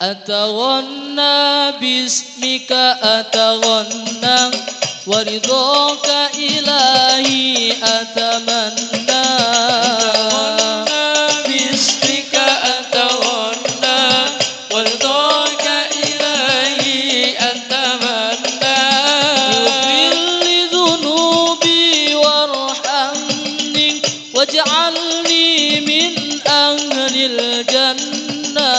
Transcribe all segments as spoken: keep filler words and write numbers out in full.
أتغنى باسمك أتغنى، ورضاك إلهي أتمنى. أتغنى باسمك أتغنى، ورضاك إلهي أتمنى. اغفر لي ذنوبي وارحمني، واجعلني من أهل الجنة.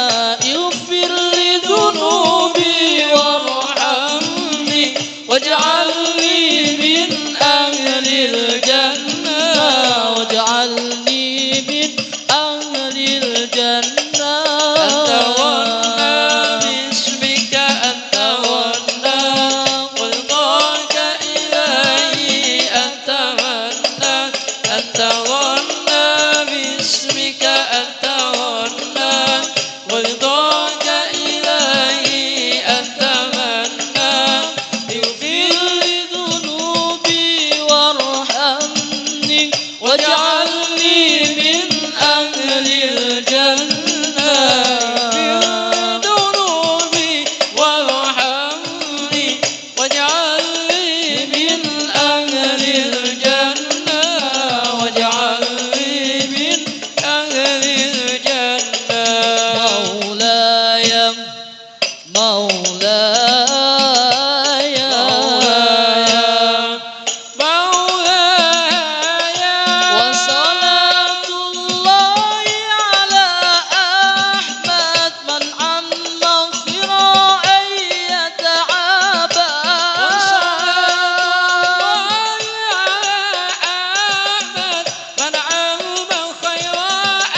اغفر لي ذنوبي وارحمني، واجعلني من أهل الجنة، واجعلني من أهل الجنة. أتغنى باسمك أتغنى، ورضاك إلهي أتمنى. أتغنى باسمك أتغنى، ورضاك إلهي أتمنى. اغفر لي ذنوبي وارحمني، واجعلني من أهل الجنة. اغفر لي ذنوبي وارحمني، واجعلني من أهل الجنة، واجعلني من أهل الجنة. مولاي، مولاي، مولاي، مولاي. وصلاة الله على أحمد من عم خيرا أن يتعابى. وصلاة الله على أحمد من عم خيرا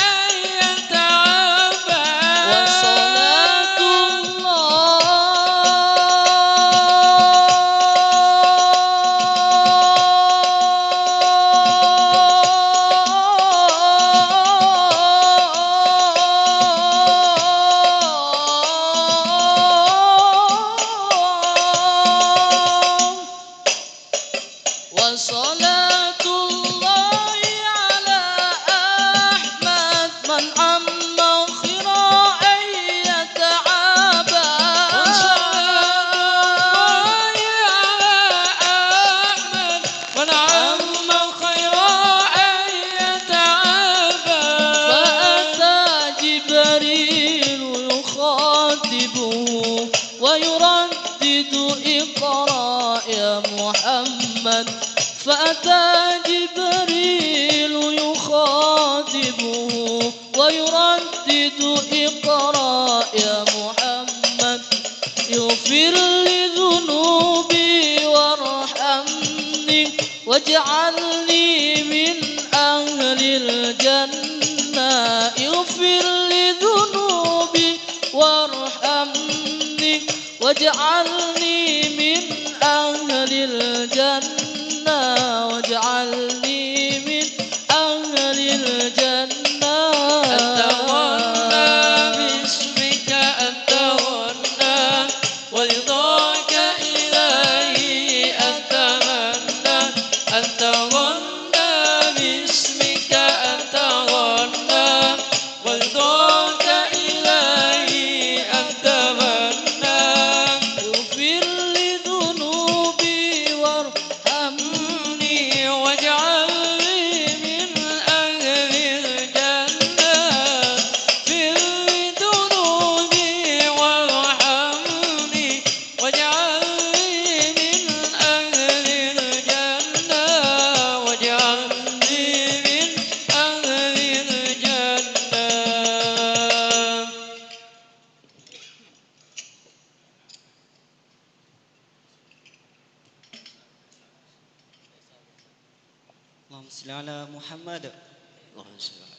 أن يتعابى. وصلاة الله وصلاة الله على أحمد من عم خيرا أن يتعابى. وصلاة الله على أحمد من عم خيرا أن يتعابى. فأتى جبريل يخاطبه ويردد اقرأ يا محمد. فأتى جبريل يخاطبه ويردد اقرأ يا محمد. اغفر لي ذنوبي وارحمني واجعلني من أهل الجنة. اغفر لي ذنوبي وارحمني واجعلني من أهل الجنة، واجعلني من أهل الجنة. أتغنى باسمك أتغنى، ورضاك إلهي أتمنى. أتغنى باسمك أتغنى، ورضاك إلهي أتمنى. اغفر لي ذنوبي وارحمني واجعلني من أهل الجنة. اغفر لي ذنوبي وارحمني واجعلني من أهل الجنة، واجعلني من أهل الجنة. اللهم صل على محمد. اللهم صل عليه.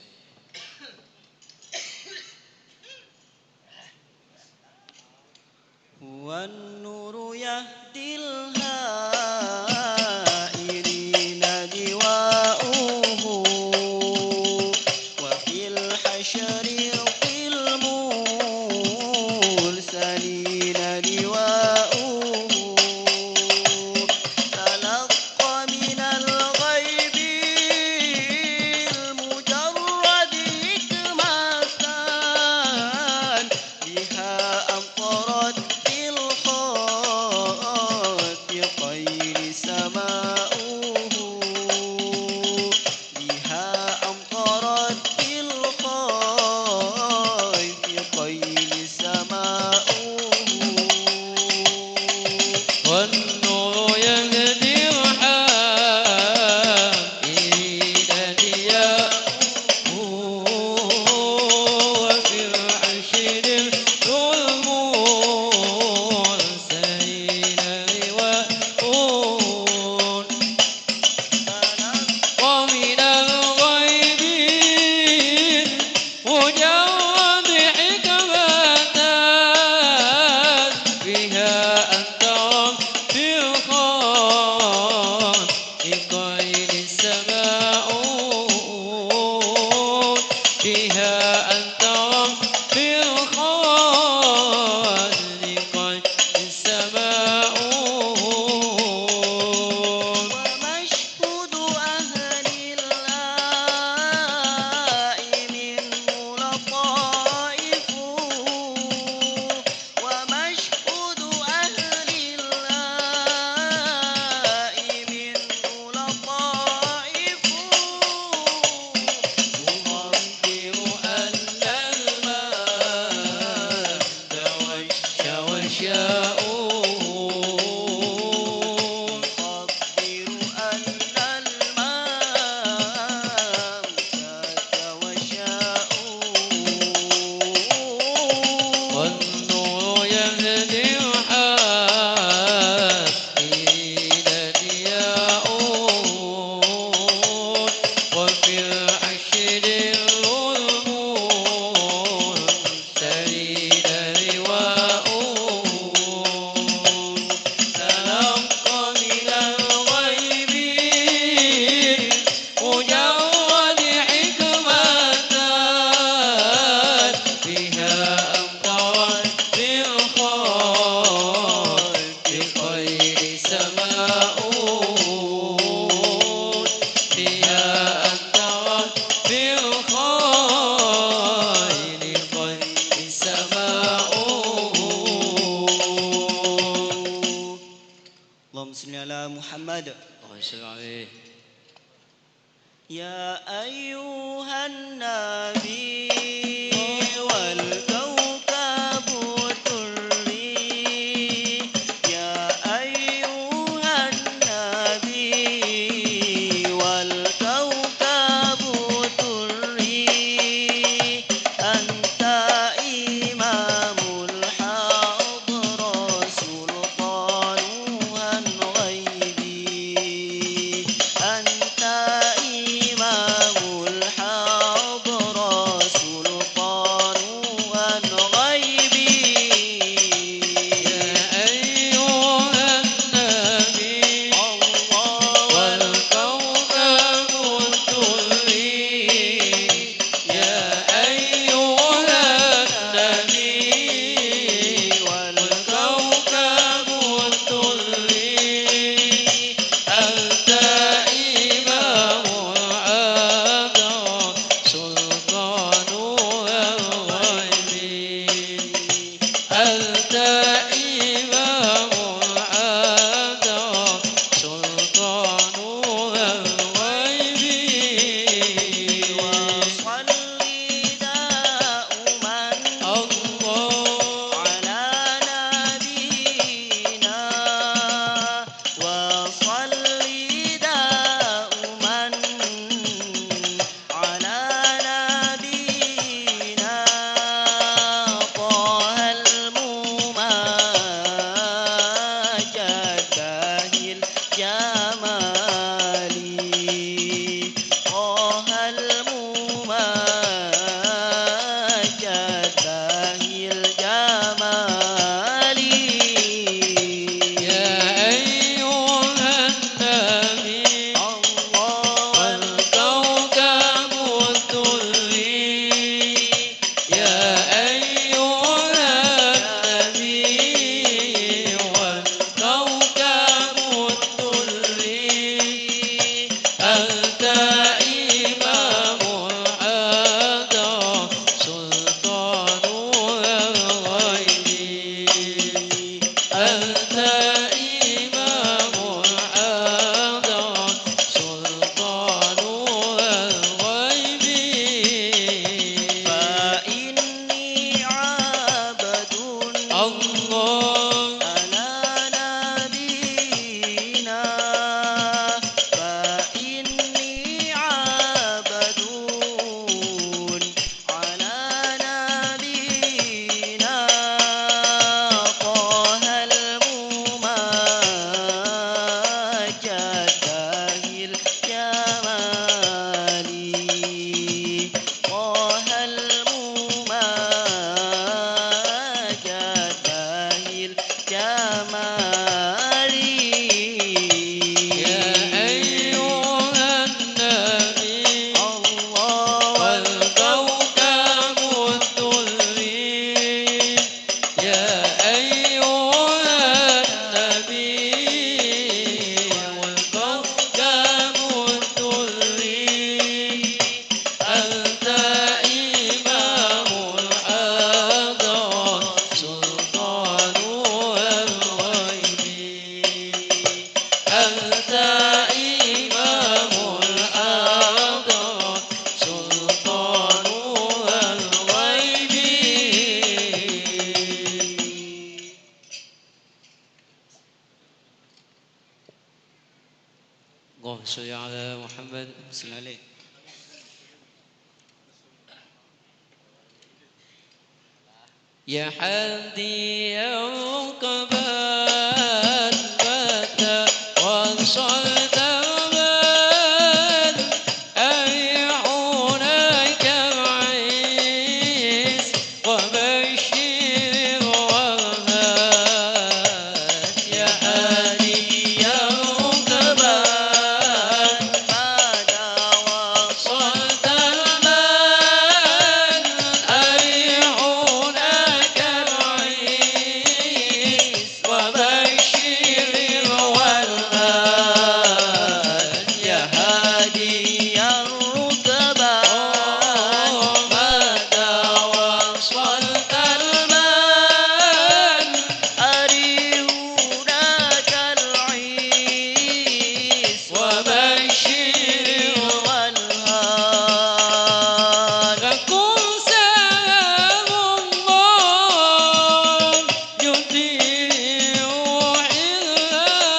هو النور يهدي الهائلين لواؤه، وفي الحشر يلقي المرسلين لواؤه. تلقى من الغيب المجرد حكمة والنور يهدي الحائرين ضياؤه، وفي الحشر نور المرسلين لواء. ومن الغيب مجرد حكمة فيها أنت رب الخلق غير السماء، فيها أنت رب الخلق غير السماء. ومشهد أهل الله منه لطائف، ومشهد أهل الله منه لطائف، تخبر أن المجد والشوشاء، تخبر أن المجد والشوشاء. والنور يهدي الحائرين ضياؤه، وفي الحشر نور المرسلين لواء. تلقى من الغيب مجرد حكمة، بها أنطرت بالخلق خير سماء، بها أنطرت بالخير خير سماء. اللهم صل على محمد. اللهم صل عليه. يا أيها النبي والكوكب الدري، يا أيها النبي والكوكب الدري، أنت إمام الحضرة سلطانها الغيبي، أنت إمام الحضرة سلطانها الغيبي. يا أيها النبي الله والكوكب الدري، يا أيها النبي والكوكب الدري، أنت إمام الحضرة سلطان الغيب. أنت إمام الحضرة سلطان الغيب. وصل دائما الله على نبينا، وصل دائما على نبينا طه الممجد باهي الجمال، طه الممجد باهي الجمال. يا أيها النبي الله والكوكب الدري، يا أيها النبي والكوكب الدري، أنت إمام الحضرة سلطان الغيب. أنت إمام الحضرة سلطان الغيب. فإني عبد الله على نبي يا أيها النبي والكوكب الدري. يا أيها النبي والكوكب الدري. أنت إمام الحضارة سلطان الغيب. أنت إمام الحضارة سلطان الغيب. اللهم صل على محمد. صل عليه. يا هادي يا ركبان، متى وصلت من أريحنا كالعيس. وبشر الورهان يا هادي يا ركبان، متى وصلت من أريحنا كالعيس. وبشر الورهان يا هادي يا ركبان، متى وصلت من أريحنا كالعيس. وبشر الورهان لكم سلام الله يطير حلال.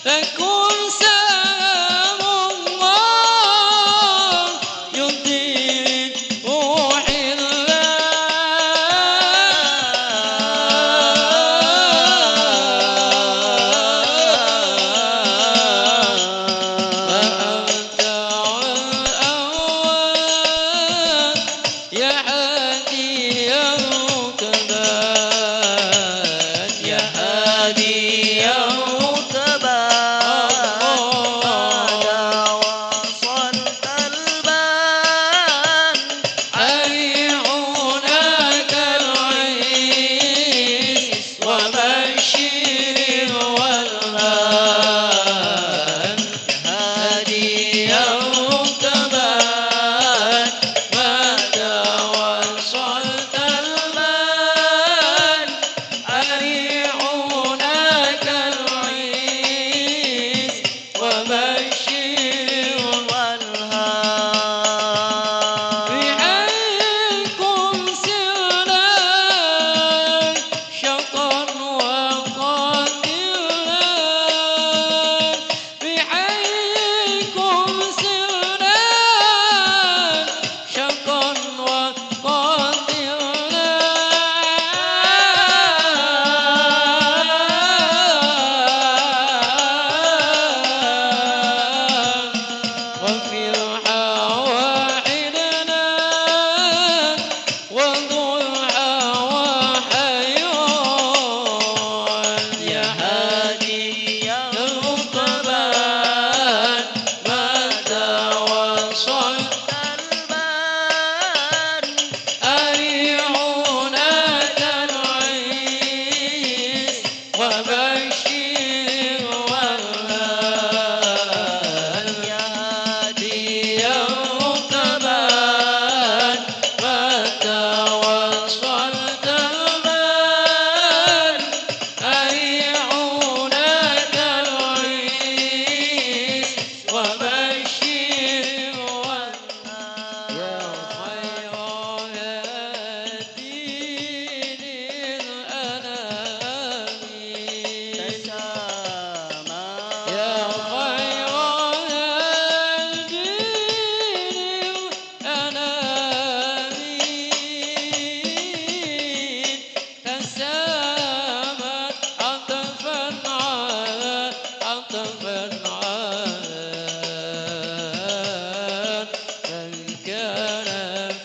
تكن سلام الله يطير حلال. فأنت الأول يا هادي يا ركبان، يا هادي يا ركبان، متى وصلت المن أريحنا كالعيس. وبشر الورهان يا هادي يا ركبان، متى وصلت المن أريحنا كالعيس. وبشر الورهان بحيكم سرنا شقا وقاتلنا. بحيكم سرنا شقا وقاتلنا. وفي الحوائجنا وضحى وحيران. يا هادي يا ركبان، متى وصلت المن أريحنا كالعيس. وبشر الورهان يا هادي يا ركبان، متى وصلت المن أريحنا كالعيس. وبشر الورهان يا خير هادي للأنام. تسامى يا خير هادي للأنام. تسامى عطفا على، عطفا على من كان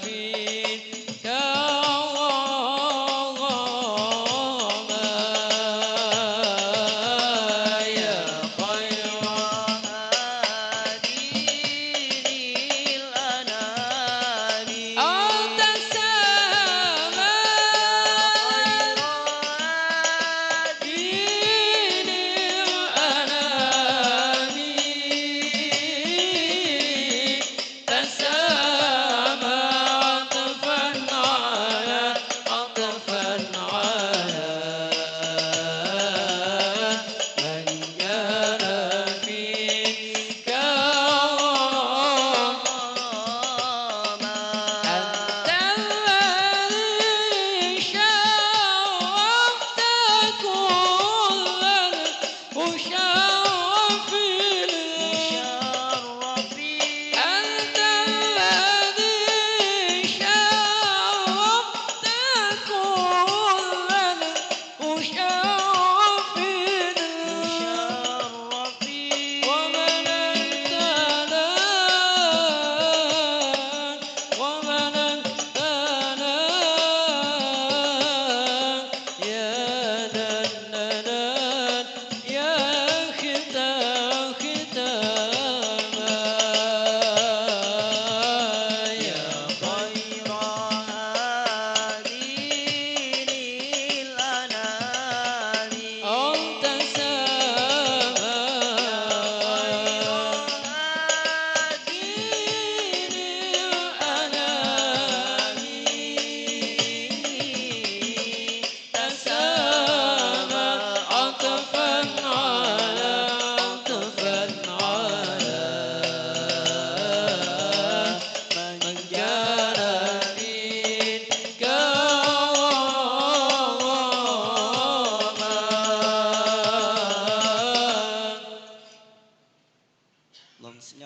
فيك غراما.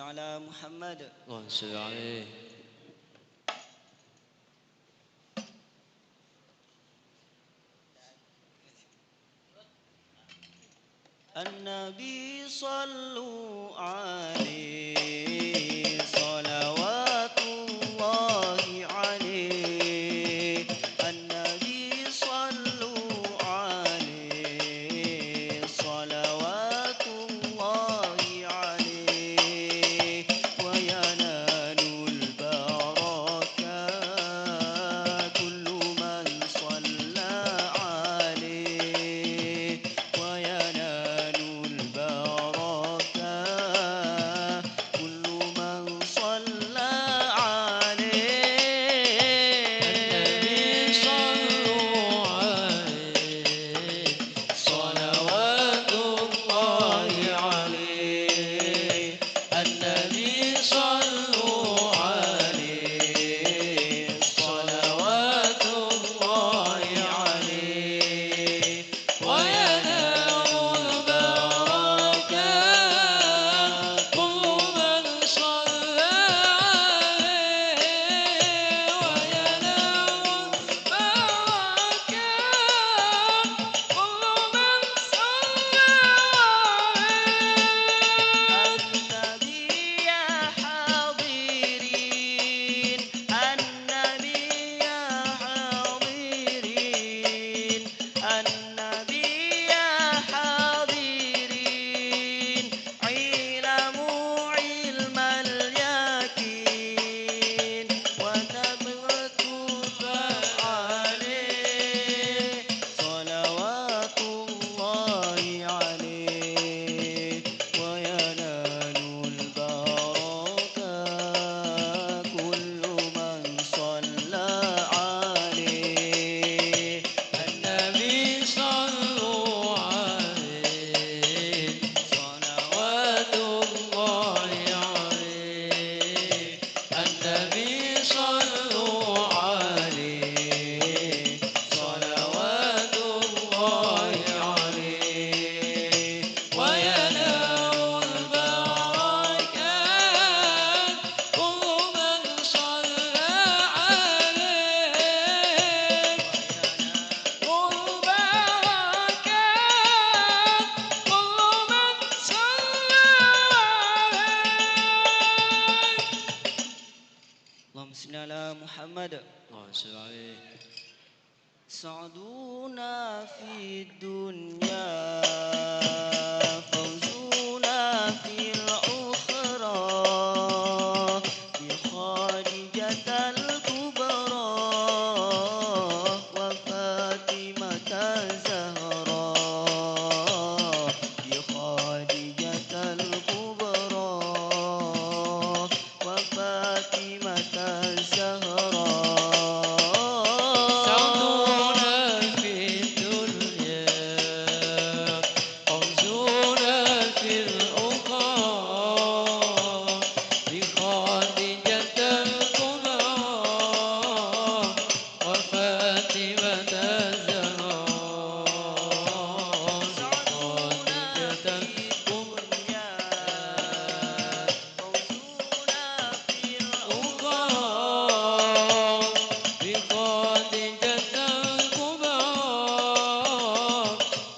على محمد. اللهم صل عليه. النبي صلوا عليه، صلوات الله عليه. النبي صلوا عليه، صلوات الله عليه. وينال البركة كل من صلى عليه. وينال البركة كل من صلى عليه. النبي صلوا عليه، صلوات الله عليه. النبي صلوا عليه، صلوات الله عليه. وينال البركة كل من صلى عليه. وينال البركة كل من صلى عليه. النبي يا حاضرين، النبي يا حاضرين، النبي يا حاضرين، علم علم اليقين، ونبت فعليه، صلوات الله عليه. وينال البركة كل من صلى عليه. النبي صلوا عليه، صلوات الله عليه. النبي صلوا عليه، صلوات الله عليه. وينال البركات كل من صلى عليه. البركات كل من صلى عليه. اللهم صل على محمد. اللهم صل عليه. سعدنا في الدنيا، فوزنا في الأخرى، بخديجة الكبرى وفاطمة الزهراء، بخديجة الكبرى وفاطمة الزهراء. سعدنا في الدنيا، فوزنا في الأخرى، بخديجة الكبرى وفاطمة الزهراء. بخديجة الكبرى، فوزنا في الأخرى، بخديجة الكبرى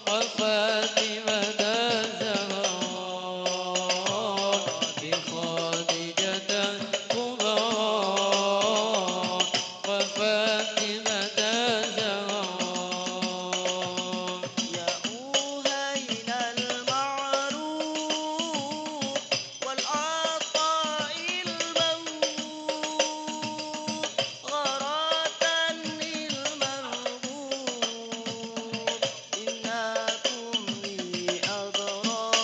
وفاطمة الزهراء. بخديجة الكبرى وفاطمة الزهراء. يا أهيل المعروف والعطاء الموهوب، غراتني المرغوب، إنكم لي أبرار.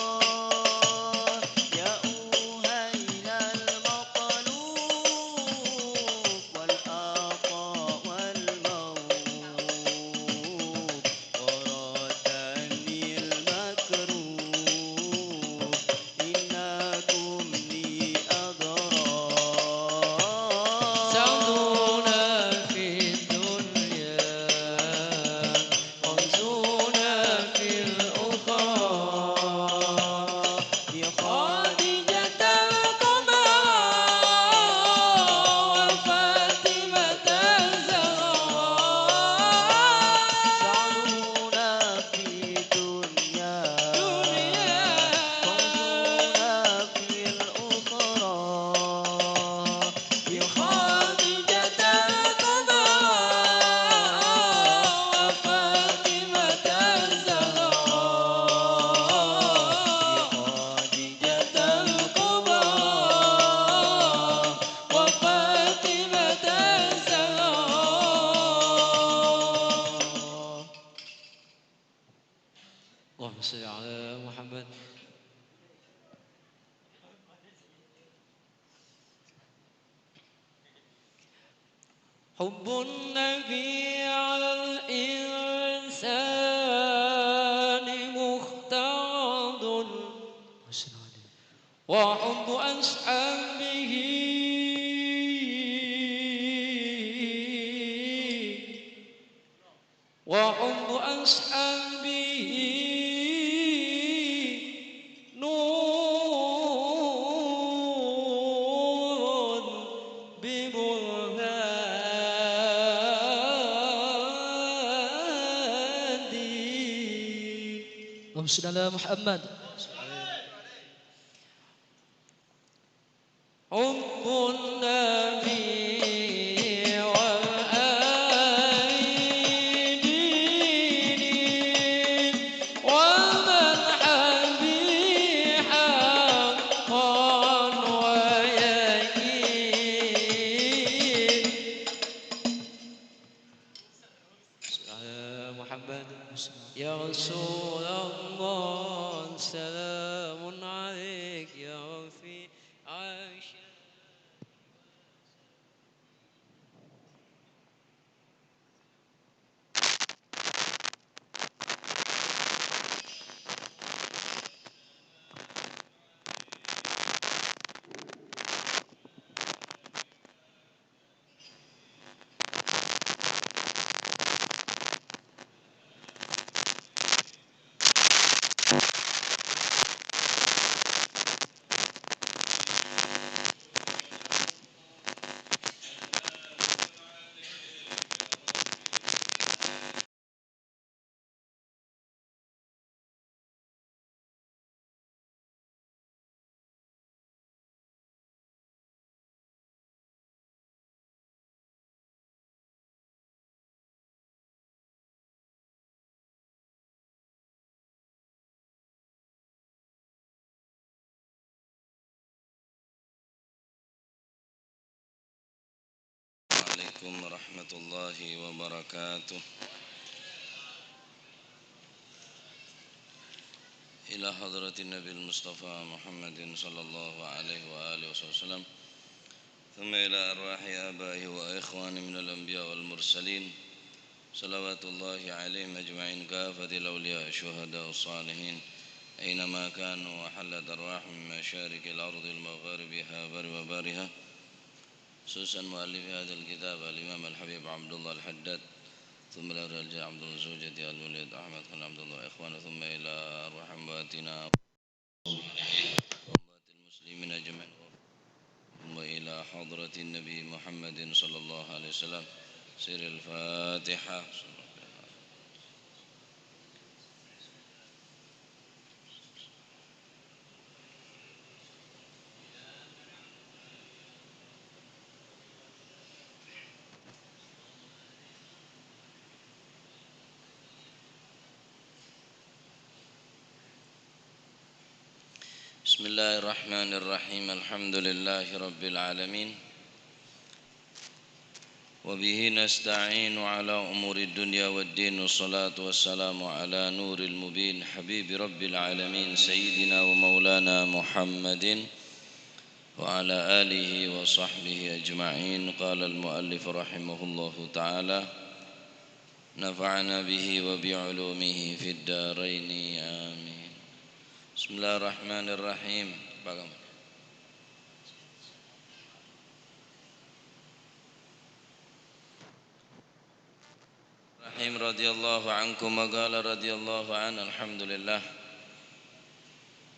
يا أهيل المطلوب والعطاء والموهوب، غراتني المكروه. اللهم صل على محمد. حب النبي على الإنسان مفترض، وحب أصحابه وحب أصحابه نور ببرهان. اللهم صل على محمد. حب النبي والآل ديني، ومن حبي حقا ويقين. على محمد. يا رسول الله، سلام عليك يا رفيع الشباب. عليكم ورحمة الله وبركاته. إلى حضرة النبي المصطفى محمد صلى الله عليه وآله وسلم، ثم إلى أرواح آبائه وإخوانه من الأنبياء والمرسلين، صلوات الله عليهم أجمعين، كافة الأولياء الشهداء الصالحين، أينما كانوا، وحلت أرواحهم من مشارق الأرض لمغاربها، برها وبحرها، خصوصا مؤلف هذا الكتاب الإمام الحبيب عبد الله الحداد، ثم إلى أرواح الجنة عبد الله زوجته المولود أحمد خان عبد الله وإخوانه، ثم إلى أرواح أمواتنا وأموات المسلمين أجمعين، ثم إلى حضرة النبي محمد صلى الله عليه وسلم. سر الفاتحة. بسم الله الرحمن الرحيم. الحمد لله رب العالمين. وبه نستعين على أمور الدنيا والدين، والصلاة والسلام على نور المبين، حبيب رب العالمين، سيدنا ومولانا محمد وعلى آله وصحبه أجمعين. قال المؤلف رحمه الله تعالى، نفعنا به وبعلومه في الدارين، آمين. بسم الله الرحمن الرحيم. Rahim radhiyallahu ankum wa qala radhiyallahu an, alhamdulillah.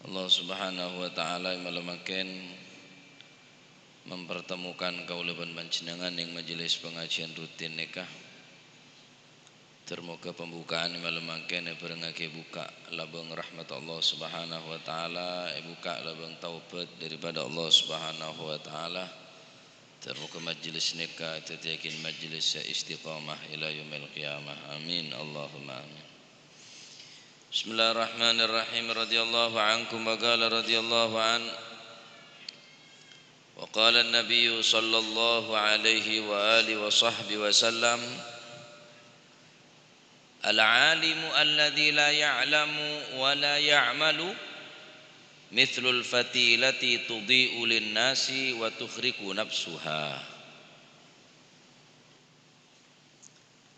Allah Subhanahu wa Ta'ala è malem mangkèn mempertemukan kaulâ bân panjhennengngan neng majelis pengajian rutin nèka. Ter moghâ pembukaan è malem mangkèn èbhârengngaghi bukka' labâng rahmat Allah Subhanahu wa Ta'ala, èbukka' labâng taubat daripada Allah Subhanahu wa Ta'ala. Ter moghâ majelis nèka èdhâddhiyâghi majelis sè istiqamah ila yaumil qiyamah. Amin. Allahumma amin. Bismillahirrahmanirrahim. Radhiyallahu ankum wa qala radhiyallahu an. Wa qala an-nabiyyu sallallahu alaihi wa alihi wa sahbihi wa sallam, Al-alimu alladzi la ya'lamu wa la ya'malu mitslul fatilati tudhi'u lin-nasi wa tuhriqu nafsuha.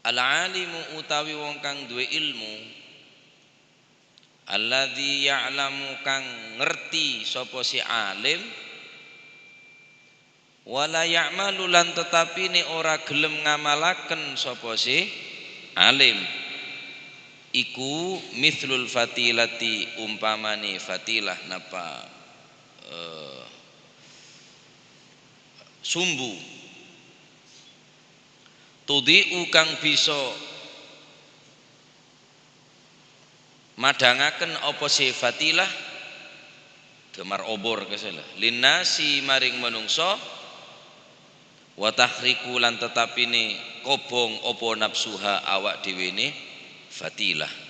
Al-alimu utawi wong kang duwè ilmu, alladzi ya'lamu kang ngerti sapa sè alim, wa la ya'malu lan tetapine ora gelem ngamalaken sapa sè alim, iku mitslul fatilati umpamane fatilah napa, eh, sumbu. Tudhi'u kang bisa madhangaken apa sè fatilah, damar obor kasala, linnasi maring manungsa, wa tahriqu lan tetapine kobong apa nafsuha awak dhewene fatilah.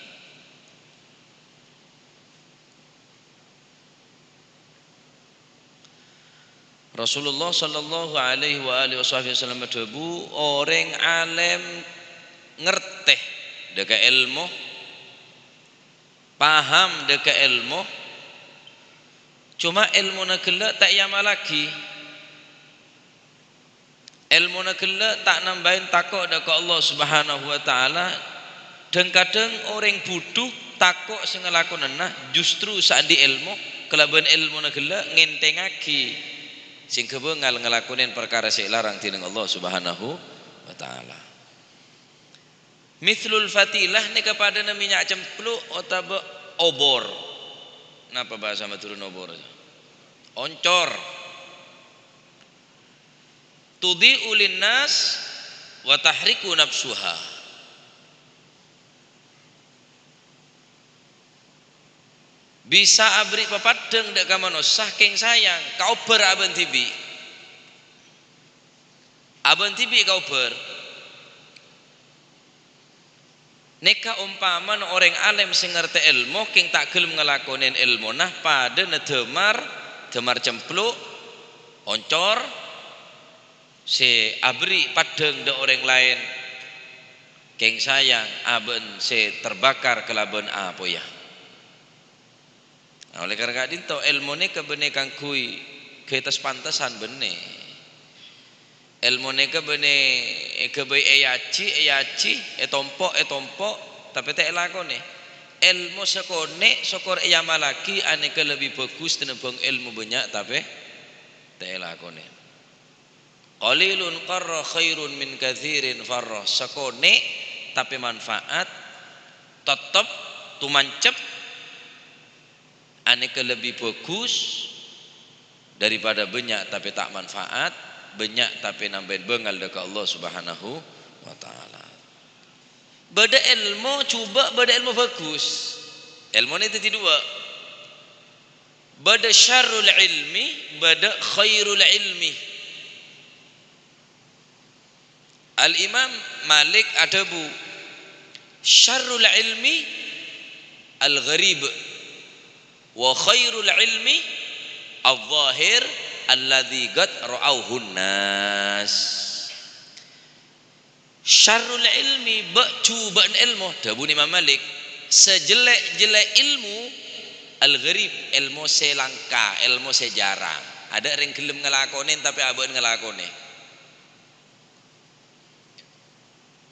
Rasulullah sallallahu alaihi wa alihi wasahbihi wasallam adhâbu, orèng alèm ngertè dhâ' ka èlmo, paham dhâ' ka èlmo, coma èlmona ghellâ' ta' èamallaghi. Èlmona ghellâ' ta' nambâi tako' dhâ' ka Allah Subhanahu wa Ta'ala. Dhâng-kadhâng orèng budhu tako' sè ngalakonana, justru sè andi' èlmo, kalabân èlmona ghellâ' ngènthèngngaghi sehingga bângal ngalakonè parkara sè èlarang dhinèng Allah Subhanahu wa Ta'ala. Mitslul fatilah nèka padâna mènnya' cemplu' otabâ obor. Napa bhâsa Madhurâna obor? Oncor. Tudhi'u linnas wa tahriqu nafsuha. Bisa aberri' papaddhâng dhâ' ka manossa kèng sayang, kaobhâr abâ'na dhibi'. Abâ'na dhibi' kaobhâr. Nèka ompamana orèng alèm sè ngartè èlmo kèng ta' ghellem ngalakonè èlmona, padâna damar, damar cemplu', oncor, sè aberri' paddhâng dhâ' orèng laèn, kèng sayang abâ'na sè terbakar kalabân apoyya. Nah, oleh karena ka'dinto, èlmo nèka bânnè kaangghuy ghâbây tes-pantesan bânnè. Èlmo nèka bânnè èghâbây èajhi, èajhi, ètompo', ètompo', tapè ta' èlakonè. Èlmo sakonè', sokor èamallaghi, anèka lebbi bhâghus tènèmbhâng èlmo bânnya', tapè ta' èlakonè. Qalilun qarra khairun min katsirin farra. Sakonè' tapè manfaat, tettep, tumancep, anèka lebbi bhâghus daripada bânnya' tapè ta' manfaat, bânnya' tapè nambâi bângal dhâ' ka Allah Subhanahu wa Ta'ala. Bâdâ èlmo jhubâ', bâdâ èlmo bhâghus. Èlmona dhâddhi duwâ'. Bâdâ syarrul ilmi, bâdâ khairul ilmi. Al-Imam Malik adhâbu, "Syarrul ilmi al-gharib, wa khairul ilmi adh-dhahir alladzi qad ra'auhun nas." Syarrul ilmi, bâ-, jhubâ'na èlmo, dhâbuna Imam Malik, sajhellè'-jhellè' èlmo, al-gharib, èlmo sè langka, èlmo sè jhârâng. Adâ' rèng ghellem ngalakonè, tapè abâ'na ngalakonè.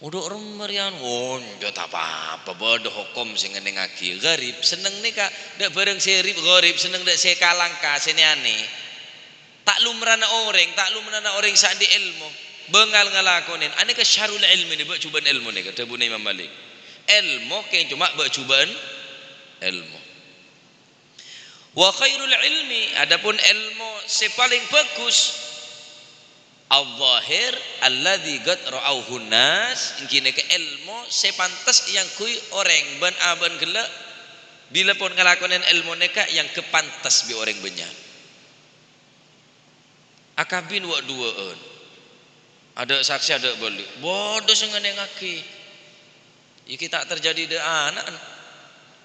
Odhu' remma rèyan, oh, enjâ' ta' pa-apa, bâdâ hokom sè ngennengngaghi. Gharib, senneng nèka, dâ' bhârâng sè rib-, gharib, senneng dâ' sè kalangka, sè nè-anè. Ta' lumrana orèng, ta' lumrana orèng sè andi' èlmo. Bângal ngalakonè. Anèka syarrul ilmi nè, bâ' jhubâ'na èlmo nèka, dhâbuna Imam Malik. Èlmo kèng coma bâ' jhubâ'na èlmo. Wa khairul ilmi, adapun èlmo sè palèng bhâghus, adh-dhahir alladzi qad ra'auhun nas, èngghi nèka èlmo sè pantes èangghuy orèng bân abâ'na ghellâ', bilâ pon ngalakonè èlmo nèka èanggep pantes bi' orèng bânnya'. Akabin wâ'-duwâ'ân. Adâ' saksè, adâ' bâli. Bâdâ sè ngennengngaghi. Iki ta' terjadi dâ' ana'na.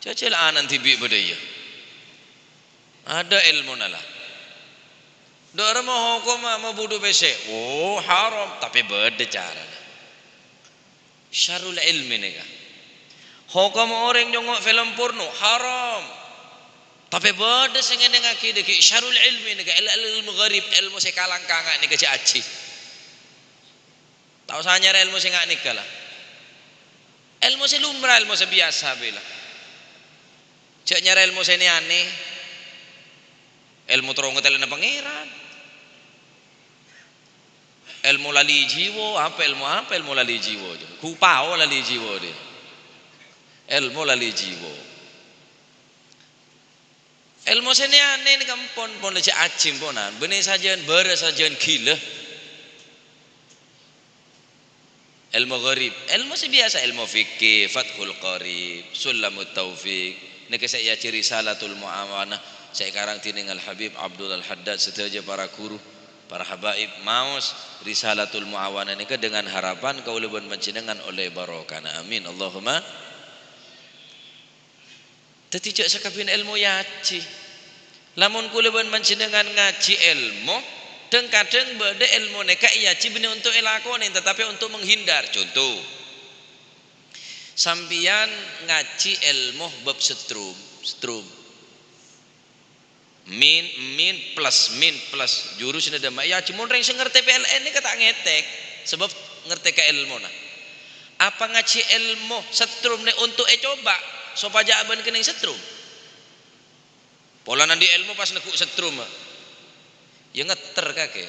Jhâjhâl ana'na dhibi' bâdâ iyâ. Adâ' èlmona la. Dâ' remma hokomma mabudhu pèssè. Oh, haram, tapè bâdâ carana. Syarrul ilmi nèka. Hokomma orèng nyongngo' film porno, haram. Tapè bâdâ sè ngennengngaghi dhâggi' syarrul ilmi nèka, èl-, èlmo gharib, èlmo sè kalangkanga' nèka jhâ' ajhi. Ta' osa nyarè èlmo sè nga' nèka, la. Èlmo sè lumrah, èlmo sè biyasa bhâi, la. Jhâ' nyarè èlmo sè nè-anè. Èlmo terro ngatèlana Pangèran. Èlmo lalè jiwa, apa èlmo, apa èlmo lalè jiwa? Ghu pao lalè jiwa, dhi. Èlmo lalè jiwa. Èlmo sè nè-anè nèka empon, pon la jhâ' ajhi emponan. Bânnè sajân, bârâ sajân ghilâ. Èlmo gharib, èlmo sè biyasa, èlmo fikih, Fathul Qarib, Sulamut Taufik, nèka sè èajhâri Risalatul Mu'awanah, sè èkarang dhinèng Al-Habib Abdul Al-Haddad, sadhâjâ para ghuru, para habaib, maos Risalatul Mu'awanah nèka dengan harapan kaulâ bân panjhennengngan ollè barokana. Amin. Allahumma. Dhâddhi, jhâ' sakabin èlmo èajhi. Lamon kaulâ bân panjhennengngan ngajhi èlmo, dhâng-kadhâng bâdâ èlmo nèka èajhi bânnè onto' èlakonè, tatapè onto' menghindar. Conto, sampèyan ngajhi èlmo bab setrum, setrum. Min, min, plus, min, plus. Jurusna dâmma. Èajhi mon rèng sè ngartè P L N nèka ta' ngètèk, sabâb ngartè ka èlmona. Apa ngajhi èlmo setrum nè onto' ècoba sopajâ abân kennèng setrum? Polana andi' èlmo pas neggu' setrum, ya ngetter kakè.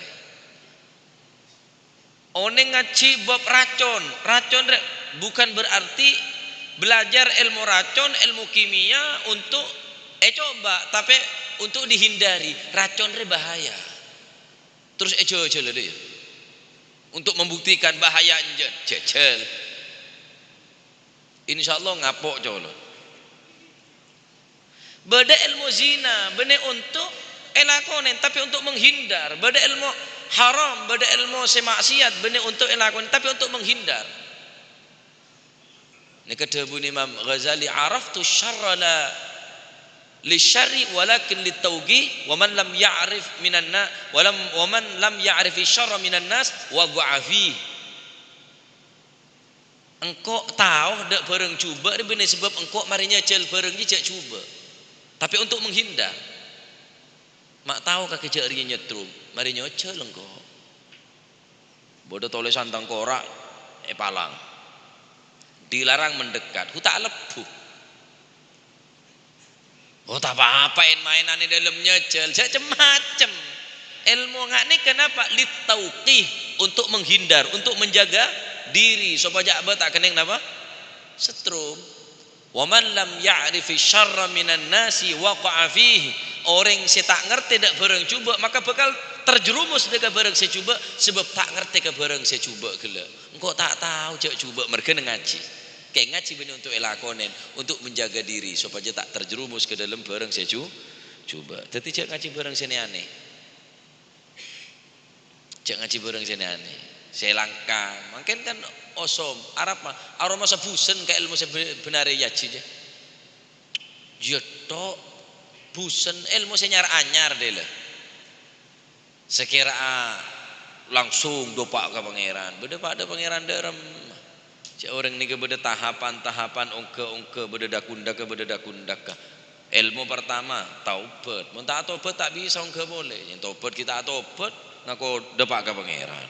Onèng ngajhi bab racon. Racon rè-, bukan berarti belajar èlmo racon, èlmo kimia onto' ècoba, tapè onto' dihindari. Racon rè bahaya. Terros èjhâjhâl, dhi, ya. Onto' membuktikan bahaya enjâ', jhâjhâl. Insyaallah ngapo' colo. Bâdâ èlmo zina, bânnè onto' èlakonè, tapè onto' menghindar. Bâdâ èlmo haram, bâdâ èlmo sè maksiat, bânnè onto' èlakonè, tapè onto' menghindar. Nèka dhâbuna Imam Ghazali, "Araftu syarra la lisyarri walakin littauqi, wa man lam ya'rif minan na-, wa lam, wa man lam ya'rifi syarra minan nas waqa'a fi." Engko' tao dâ' bhârâng jhubâ' rè bânnè sabâb engko' marè nyajhâl bhârâng jiyâ jhâ' jhubâ'. Tapè onto' menghindar. Ma' tao kakè jhâ' rèya nyetrum, marè nyajhâl engko'. Bâdâ tolèsan tengkorak èpalang. Dilarang mendekat, ghu ta' lebbhu. Oh, ta' pa-apa, en-maènan è dâlem nyajhâl, jhâ' cem-macem. Èlmo nga' nèka napa? Littauqi, untuk menghindar, untuk menjaga diri, sopajâ abâ' ta' kennèng napa? Setrum. "Wa man lam ya'rifi syarra minan nasi waqa'a fihi." Orèng sè ta' ngartè dâ' bhârâng jhubâ', maka bhâkal terjerumus dâ' ka bhârâng sè jhubâ', sabâb ta' ngartè ka bhârâng sè jhubâ' ghellâ'. Engko' ta' tao jhâ' jhubâ', marghâna ngajhi. Kèng ngajhi bânnè onto' èlakonè, onto' menjaga diri, sopajâ ta' terjerumus ka dâlem bhârâng sè jhu-, jhubâ'. Dhâddhi jhâ' ngajhi bhârâng sè nè-anè. Jhâ' ngajhi bhârâng sè nè-anè. Sè langka. Mangkèn kan osom, arapa, aromasa bhusen ka èlmo sè bhâ-, bhânarè èajhi, jhâ'. Jiyâ tok, bhusen èlmo sè nyar-anyar, dhi, la. Sakèra'a langsung dâpa' ka Pangèran. Bâdâ padâ Pangèran dâ' remma. Jhâ' orèng nèka bâdâ tahapan-tahapan, ongghâ-ongghâ, bâdâ dâ-kundhâkka, bâdâ dâ-kundhâkka. Èlmo partama, taobhât. Mon ta' atobat, ta' bisa ongghâ polè. Yèn tobat ghi' ta' atobat, ngako dâpa' ka Pangèran.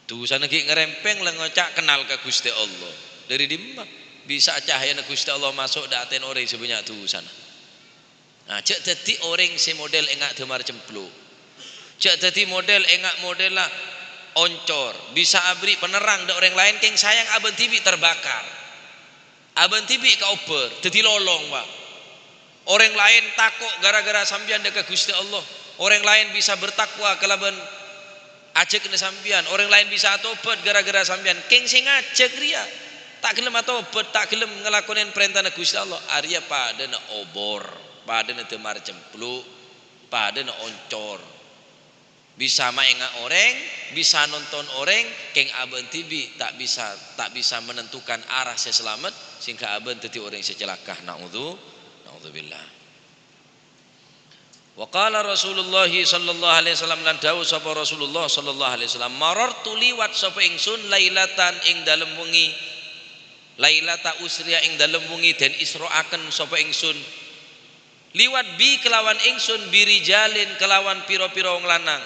Dhusana ghi' ngarèmpèng la ngoca' kennal ka Ghustè Allah. Dâri dimma bisa cahayana Ghustè Allah maso' dâ' atèna orèng sè bânnya' dhusana? Nah, jhâ' dhâddhi orèng sè model enga' dâmar cemplu'. Jhâ' dhâddhi model enga' modella oncor, bisa aberri' penerrang dâ' orèng laèn, kèng sayang abâ' dhibi' terbakar. Abâ' dhibi' kaobbhâr, dhâddhi lolong, Pa'. Orèng laèn tako' gara-gara sampèyan dâ' ka Ghustè Allah. Orèng laèn bisa bertakwa kalabân ajhâkna sampèyan. Orèng laèn bisa atobat gara-gara sampèyan. Kèng sè ngajhâk rèya ta' ghellem atobat, ta' ghellem ngalakonè parèntana Ghustè Allah. Arèya padâna obor, padâna dâmar cemplu', padâna oncor. Bisa maènga' orèng, bisa nonton orèng, kèng abâ' dhibi' ta' bisa, ta' bisa menentukan arah sè salamet, sehingga abâ' dhâddhi orèng sè calaka. Na'udzu-, na'udzubillah. Wa qala Rasulullah sallallahu alaihi wasallam, lan dawuh sapa Rasulullah sallallahu alaihi wasallam, "Marartu, liwat sapa ingsun, lailatan, ing dâlem wengi, Lailata usriya, ing dalem wengi den isra'aken sapa ingsun, liwat bi kelawan ingsun, birijalin kelawan pira-pira wong lanang.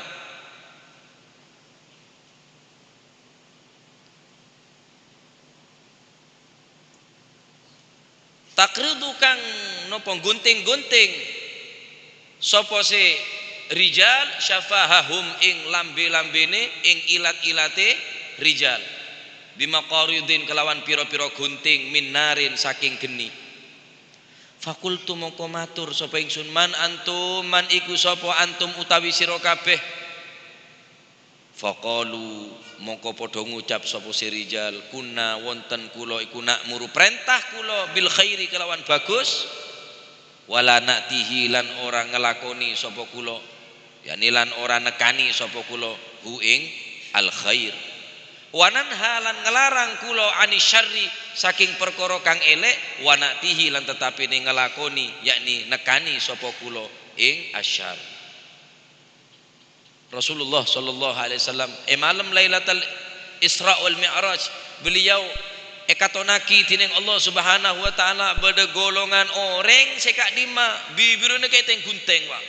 Taqridu kang napa gunting-gunting sapa se rijal, syafahahum ing lambe-lambene, ing ilat-ilate rijal. Bimaqaridin kelawan pira-pira gunting, min narin saking geni. Faqultu mongko matur sapa ingsun, "Man antum, man iku sapa antum utawi sira kabeh?" Faqalu, mongko padha ngucap sapa se rijal, "Kunna, wonten kula iku na'muru, prentah kula, bil khairi, kelawan bagus, wala na'tihi, lan ora ngelakoni sapa kula, yakni lan ora nekani sapa kula, hu ing al khair. Wa nanha, lan ngelarang kula, ani syarri, saking perkara kang elek, wa na'tihi, lan tetapine ngelakoni, yakni nekani sapa kula ing asyar." Rasulullah sallallahu alaihi wasallam, e malem Lailatul Isra wal Mi'raj, beliau ekatonagi dening Allah Subhanahu wa Ta'ala, badha golongan oreng se ka'dimma bibiruna ka'eteng-gunteng, Pak.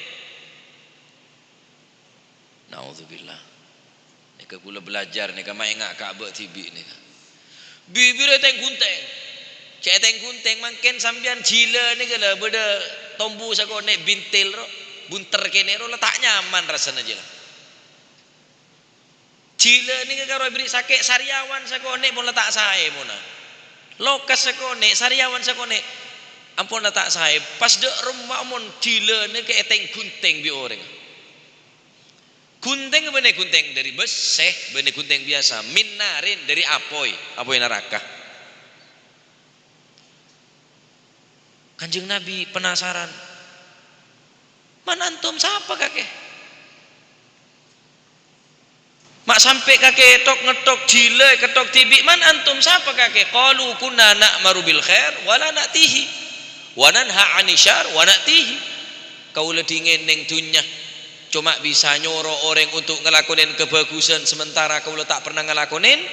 Naudzubillah. Neka kula belajar, neka maenga' ka abak dibi' neka. Bibirra teng-gunteng. Cè' teng-gunteng, mangkèn sampèyan jhilâ nèka la bâdâ tombu sakone' bintil ro, bunter kènè' ro, la ta' nyaman rassana jhilâ. Jhilâ nèka karo èberri' sakè' sariawan sakone' pon la ta' saè mona. Lokas sakone', sariawan sakone' ampon la ta' saè. Pas dâ' remma mon jhilâ nèka èteng-gunteng bi' orèng. Ghuntengnga bânnè ghunteng dhâri bessè, bânnè ghunteng biyasa, min narin, dhâri apoy, apoy naraka. Kanjeng Nabi penasaran, "Man antum sapa kakè?" Ma' sampè' kakè tok-ngettok jhilâ, kettok dhibi', "Man antum sapa kakè?" Qalu, "Kunna na'maru bil khair wa la na'tihi, wa nanha 'ani syar wa na'tihi." Kaulâ dhingèn neng dhunnya, coma bisa nyoro orèng untuk ngalakonèn kabhâghusân, sementara kaulâ ta' pernah ngalakonèn.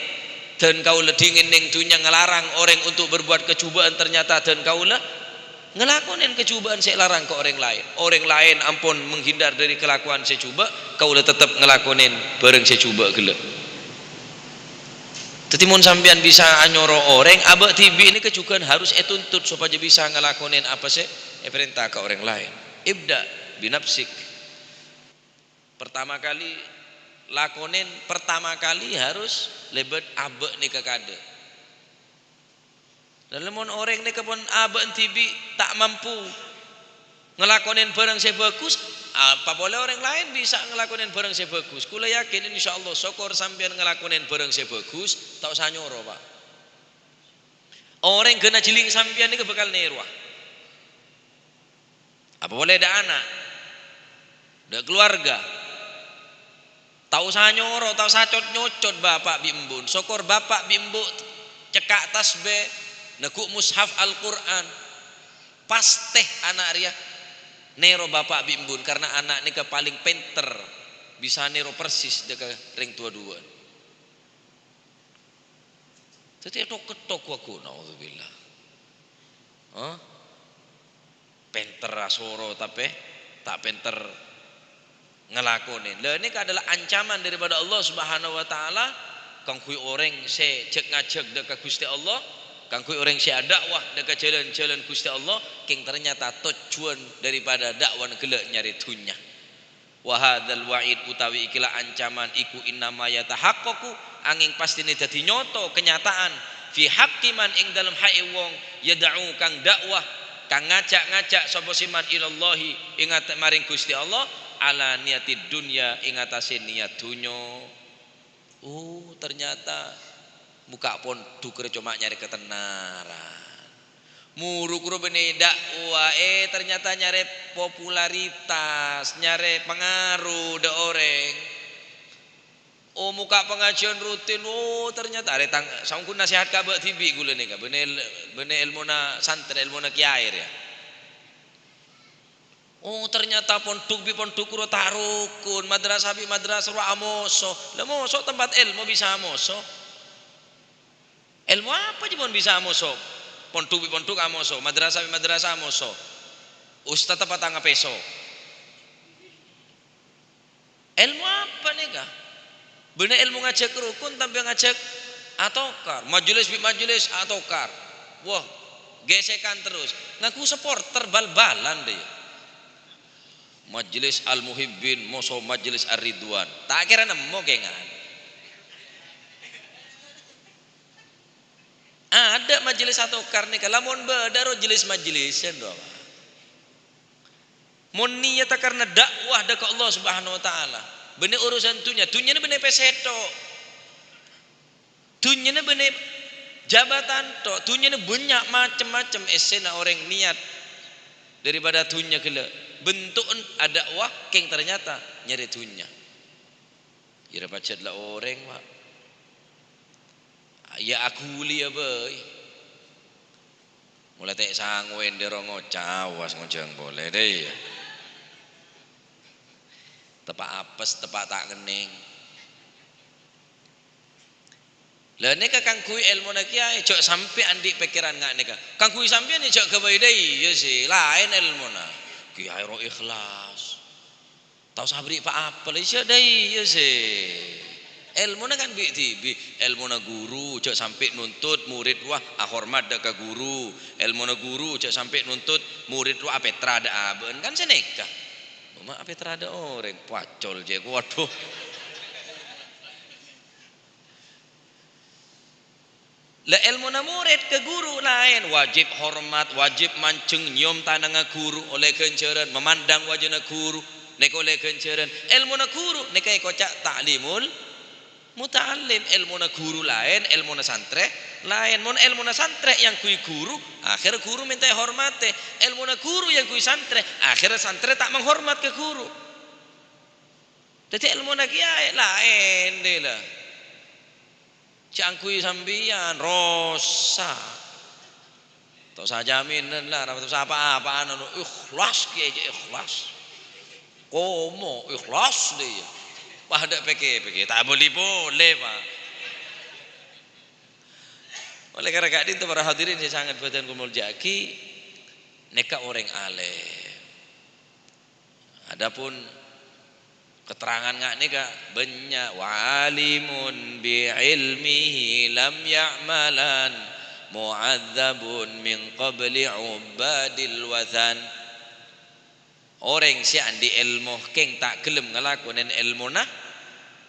Dan kaulâ dhingèn neng dhunnya ngalarang orèng untuk berbuat kajhubâ'ân, ternyata dan kaulâ ngalakonèn kajhubâ'ân sè èlarang ka orèng laèn. Orèng laèn ampon menghindar dhâri kalakowan sè jhubâ', kaulâ tettep ngalakonèn bhâreng sè jhubâ' ghellâ'. Dhâddhi, mon sampèyan bisa anyoro orèng, abâ' dhibi' nèka jhughân harus ètuntut sopajâ bisa ngalakonèn apa sè èparènta ka orèng laèn. Ibda' bi nafsik. Pertama kali lakonèn, pertama kali harus lèbât abâ' nèka kadâ'. Lah, lamon orèng nèka pon abâ'na dhibi' ta' mampu ngalakonèn bhârâng sè bhâghus, apa polè orèng laèn bisa ngalakonèn bhârâng sè bhâghus? Kaulâ yakin, insyaallah, sokor sampèyan ngalakonèn bhârâng sè bhâghus, ta' osa nyoro, Pak. Orèng ghâna jhâling sampèyan nèka bhâkal nèrowa. Apa polè dâ' ana', dâ' kalowarga. Ta' osa nyoro, ta' osa cot-nyocot bapa' bi' embu'na. Sokor bapa' bi' embu' cekka' tasbih, neggu' mushaf Al-Qur'an. Pastè ana' rèya nèro bapa' bi' embu'na, karna ana' nèka palèng pènter, bisa nèro persis dâ' ka rèng towa duwâ'na. Dhâddhi, tok-kettok wagu, naudzubillah. Hah? Pènter asoro, tapè ta' pènter ngalakonè. Lah, ini adalah ancaman daripada Allah Subhanahu wa Ta'ala kaangghuy orèng sè jhâk-ngajhâk dâ' ka Ghustè Allah, kaangghuy orèng sè adâkwah dâ' ka jhâlân-jhâlân Ghustè Allah, kèng ternyata tojjhuwân daripada dâkwâna ghellâ' nyarè dhunnya. Wa hadzal wa'id, utawi iki la ancaman, iku innama yatahaqqaqu, angèng pastèna dhâddhi nyoto, kenyataan, fi haqqi man, ing dâlem haqqè wong, yad'u, kang dâkwah, kang ngajhâk-ngajhâk sapa sè man ilallahi, ing ate-, maring Ghustè Allah, ala niyatid dunya, ing atase niyat dhunnya. Oh, ternyata mokka' pondhuk rè coma nyarè katennaran. Moro-koro bânnè dâkwah, eh, ternyata nyarè popularitas, nyarè pangaro dâ' orèng. Oh, mokka' pangajiân rutin, oh, ternyata arè tang-, saongghuna nasehat ka abâ' dhibi' ghulâ nèka, bânnè el-, bânnè èlmona santrè, èlmona kèyaè rèya. Oh, ternyata pondhuk bi' pondhuk ro ta' rokon, madrasah bi' madrasah ro amoso. Lah, moso tempat èlmo bisa amoso. Èlmo apa jâ pon bisa amoso? Pondhuk bi' pondhuk amoso, madrasah bi' madrasah amoso. Ustad apa tang apèso? Èlmo apa nèka? Bânnè èlmo ngajhâk rokon, tapè ngajhâk atokar. Majelis bi' majelis atokar. Wah, gesekan terus. Ngaku supporter bal-balan dâ' iyâ. Majelis Al-Muhibbin, moso Majelis Ar-Ridwan. Ta' kèra nemmo kèngan. Adâ' majelis atokar nèka, lamon bâdâ ro jelis-majelisan, ro. Mon niyatta karna dakwah dâ' ka Allah Subhanahu wa Ta'ala, bânnè urusan dhunnya, dhunnyana bânnè pèssè tho'. Dhunnyana bânnè jabatan tho', dhunnyana bânnya' macem-macem èssèna orèng niyat daripada dhunnya ghellâ'. Bento'en adakwah kèng ternyata nyarè dhunnya. Iyâ pajhât la orèng, Pa'. Iyâ aghuli, yâ, bhâi. Molaè ta' sangoè dâ' ro ngoca', awas ngojhâng polè, dâ' iyâ. Teppa' apes, teppa' ta' ngennèng. La nèka kaangghuy èlmona kèyaè, jhâ' sampè' andi' pèkkèran nga' nèka. Kaangghuy sampèyan jhâ' ghâbây dâ' iyâ sè, laèn èlmona. Kèyaè ro ikhlas. Tao sabri' pa-apa la, iyâ dâ' iyâ sè. Èlmona kan bi'-dhibi', èlmona ghuru jhâ' sampè' nuntut murid rowa ahormat dâ' ka ghuru, èlmona ghuru jhâ' sampè' nuntut murid rowa apètra dâ' abâ'na, kan sanèka. Coma apètra dâ' orèng, pacol cè', waduh. La èlmona murid ka ghuru laèn, wajib hormat, wajib manjheng, nyèyom tanangnga ghuru ollè ghânjhârân, mamandang wajâna ghuru nèka ollè ghânjhârân. Èlmona ghuru nèka èkoca' ta'limul muta'allim, èlmona ghuru laèn, èlmona santrè laèn. Mon èlmona santrè èangghuy ghuru, akhèrra ghuru mènta èhormatè. Èlmona ghuru èangghuy santrè, akhèrra santrè ta' menghormat ka ghuru. Dhâddhi èlmona kèyaè laèn, dâ' la. Cè' angghuy sampèyan, rosak. Ta' osa jaminan la, ta' osa apa-apaan, anu, ikhlas kèyaè, jhâ' ikhlas. Komo, ikhlas dâ' iyâ. Wah, dâ' pèkkè-pèkkè, ta' bâli polè, Pa'. Oleh karena ka'dinto, para hadirin sè sanget bhâdhân kaulâ molja'aghi, nèka orèng alèm. Adapun keterangan nga' nèka bânnya', "Wa alimun bi ilmihi lam ya'malan, mu'adzabun min qabli ubbadil wathan." Orèng sè andi' èlmo kèng ta' ghellem ngalakonè èlmona,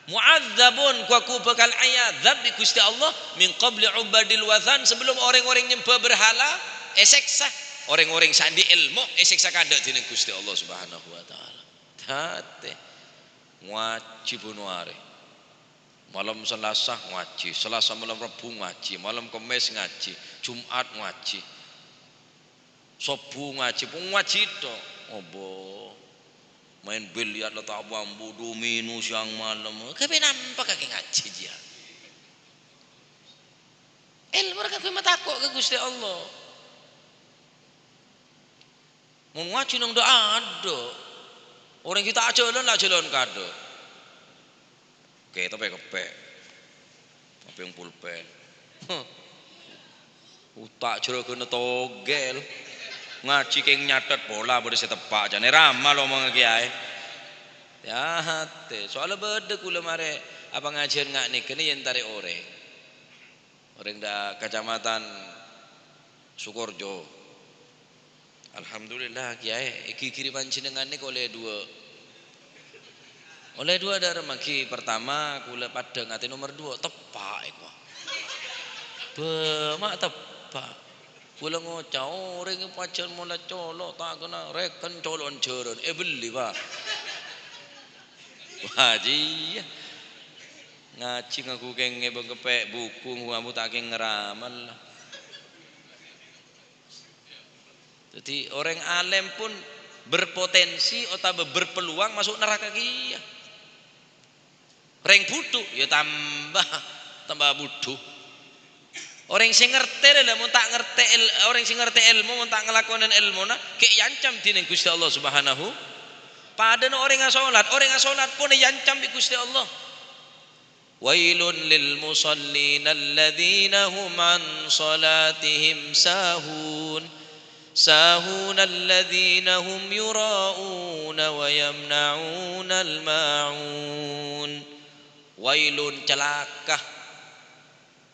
mu'adzabun, ghu-, ghu bhâkal èadzâb bi' Ghustè Allah, min qabli ubbadil wathan, sabellunna orèng-orèng nyembhâ berhala èsèksa. Orèng-orèng sè andi' èlmo èsèksa kaadâ' dhinèng Ghustè Allah Subhanahu wa Ta'ala. Dhâddhi, ngajhi bun arè. Malem Selasa ngajhi, Selasa malem Rebbhu ngajhi, malem Kemmès ngajhi, Jum'at ngajhi. Sobbhu ngajhi, pon ngajhi tho'. Obo. Maèn biliar la ta' mambu, domino siang malem. Ghâbây napa kakè ngajhi, jiyâ? Èlmo rèya kaangghuy matako' ka Ghustè Allah. Mon ngajhi neng dâ'-adâ', orèng ghi' ta' ajhâlân la ajhâlân kaadâ'. Kètabbhâ èkeppè'. Mapèng pulpen. Huh. Uta' jhârâghânna togel. Ngajhi kèng nyathet pola bâdâ sè teppa', jhâ' nè rama lo omongnga kèyaè. Yâ, hati. Soalla bâdâ kaulâ marè apangajhiyân nga' nèka nè èentarè orèng. Orèng dâ' Kacamatan Sukorejo. Alhamdulillah, Kèyaè, èghighiri panjhennengngan nèka ollè duwâ'. Ollè duwâ' dâ' remma ghi, partama kaulâ paddhâng atè, nomer duwâ' teppa' èkowa. Bâ, ma' teppa'. Kaulâ ngoca', orèng pajhân mola colo', ta' kèna rèken colo'an jhârân. Èbelli, Pa'. Wah, jiyâ. Ngajhi ngangghuy kèng ngèbâng keppè' buku, ngangghuy ambu ta' kèng ngaramal. Dhâddhi, orèng alèm pon berpotensi otabâ berpeluang maso' naraka kèya. Rèng budhu, ya tamba, tamba budhu. Orèng sè ngartè, la, mon ta' ngartè èl-, orèng sè ngartè èlmo, mon ta' ngalakonè èlmona, ghi' èancam dhinèng Ghustè Allah Subhanahu. Padâna orèng asolat, orèng asolat pon èancam bi' Ghustè Allah. Wailul lil musallin alladzina hum an salatihim sahun. Sahun alladzina hum yura'una wa yamna'unal ma'un. Wailun, calaka.